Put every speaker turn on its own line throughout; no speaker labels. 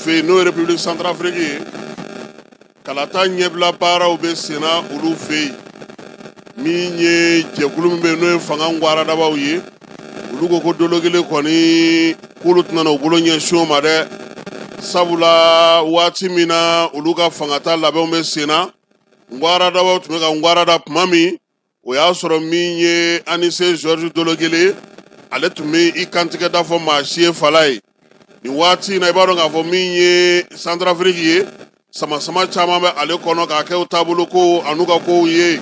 fɛ yen, n'o ye République Centrafrique ye, kalata ɲɛbila baaraw bɛ senna olu fɛ yen. Min ye jɛkulu min bɛ yen, n'o ye fanga ngwaradabaw ye, olu ko ko Dologuélé kɔni k'olu tɛna na u bolo ɲɛsin o ma dɛ, sabula waati min na olu ka fangata labɛnw bɛ senna, ngwaradabaw tun bɛ ka ngwarada tuma min, o y'a sɔrɔ min ye Anicet Georges Dologuélé, ale tun bɛ i kantigɛ da fɔ maa si ye fala ye. Nin waati in na, i b'a dɔn k'a fɔ min ye Centrafrique ye, sama-sama caman bɛ ale kɔnɔ k'a kɛ u taabolo ko an'u ka kow ye.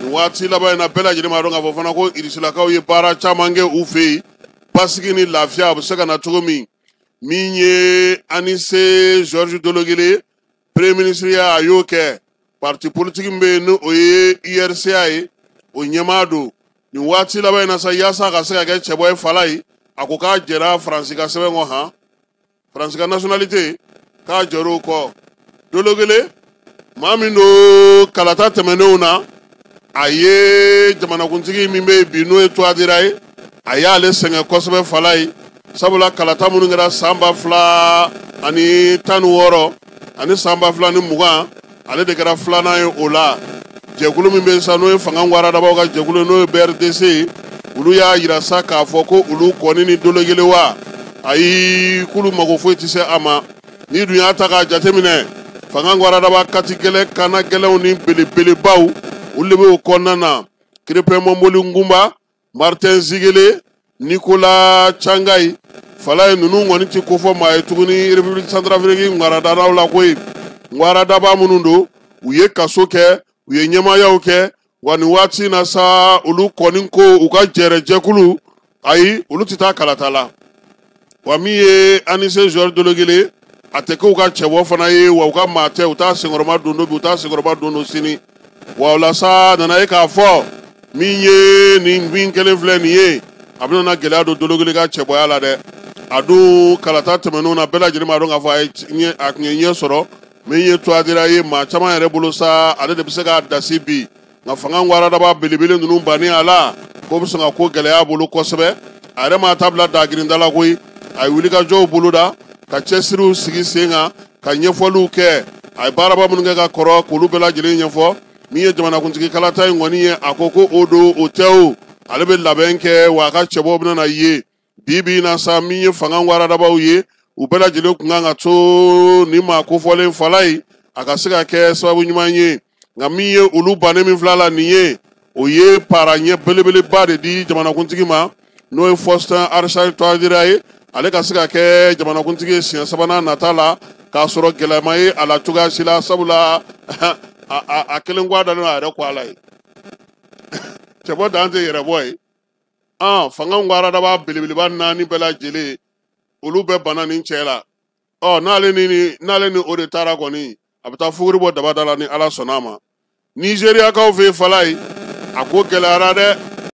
Nin waati laban in na, bɛɛ lajɛlen b'a dɔn k'a fɔ fana ko irisilakaw ye baara caman kɛ u fɛ yen, basigi ni lafiya a bɛ se ka na cogo min. Min ye Anicet Georges Dologuélé, premier ministre ya, a y'o kɛ. Parti politique min bɛ yen, ni o ye URCA ye, o ɲɛmaa don. Nin waati laban in na sa, yaasa a ka se ka kɛ cɛbɔ ye fala ye, a ko k'a jɛra Faransi ka sɛbɛn kɔ, han, Faransi ka nationalité, k'a jɔr'o kɔ. Dologuélé, maa min don, kalata tɛmɛnenw na, a ye jamanakuntigi min bɛ yen bi, n'o ye Touadéra ye, a y'ale sɛgɛn kosɛbɛ fala ye, sabula kalata minnu kɛra san 2016 ani san 2020, ale de kɛra filanan ye o la. Jɛkulu min bɛ yen sa, n'o ye fanga waradabaw ka jɛkulu ye, n'o ye BRDC ye, olu y'a yira sa k'a fɔ ko olu kɔni ni Dologuélé wa, ayi, k'olu mago foyi tɛ se a ma. N'i dun y'a ta k'a jateminɛ, fanga waradaba kati gɛlɛn, kana gɛlɛnw ni belebelebaw, olu de bɛ o kɔnɔna na: Crépin Mbombo Ngumba, Martin Ziguélé, Nicolas Tiangaye. Fala ye, ninnu kɔni ti kofɔ maa ye tuguni République Centrafrique ŋaradaraw la koyi. Ŋaradaba minnu don, u ye kaso kɛ, u ye ɲɛmaayaw kɛ, wa nin waati in na sa, olu kɔni ko u ka jɛrɛjɛkulu, ayi, olu tɛ taa kalata la. Wa min ye Anicet Georges Dologuélé, a tɛ k'u ka cɛbɔ fana ye, wa u ka maa tɛ, u t'a senkɔrɔma don don bi, u t'a senkɔrɔma don don sini. Wa o la sa, nana ye k'a fɔ min ye nin min kelen filɛ nin ye, a bɛna na gɛlɛya don Dologuélé ka cɛbɔya la dɛ. A dun kalata tɛmɛnenw na, bɛɛ lajɛlen b'a dɔn k'a fɔ a tun ye ɲɛ sɔrɔ. Min ye Touadéra ye, maa caman yɛrɛ bolo sa, ale de bɛ se k'a dasi bi, nka fanga waradaba belebele ninnu bannen a la, k'o bɛ sɔn ka ko gɛlɛya a bolo kosɛbɛ. A yɛrɛ m'a ta bila dagirinda la koyi, a ye wulikajɔw boloda, ka cɛsiriw sigi sen kan, ka ɲɛfɔliw kɛ. A ye baaraba minnu kɛ ka kɔrɔ, k'olu bɛɛ lajɛlen ɲɛfɔ. Min ye jamanakuntigi kalata in kɔni ye, a ko ko o don o tɛ o, ale bɛ labɛn kɛ, wa a ka cɛbɔw bɛna na ye. Bi bi in na sa, min ye fanga waradabaw ye, u bɛɛ lajɛlen kun kan ka to nin maa kofɔlen fala ye, a ka se ka kɛ sababu ɲuman ye. Nka min ye olu bannen min filɛ la nin ye, o ye para ɲɛ belebeleba de di jamanakuntigi ma, n'o ye Faustin Archange Touadéra ye, ale ka se ka kɛ jamanakuntigi ye siɲɛ sabanan nata la, k'a sɔrɔ gɛlɛya ye a la cogoya si la, sabula a kelen ko a dalen don a yɛrɛ kɔ a la ye. Cɛbɔ dan tɛ yɛrɛbɔ ye. Fanga waradaba belebeleba naani bɛɛ lajɛlen, olu bɛɛ banna nin cɛ la. Ɔ n'ale ni o de taara kɔni, a bɛ taa fuguri bɔ daba da la ni Ala sɔnna a ma. Nizeriyakaw fɛ yen fala ye, a ko gɛlɛyara dɛ.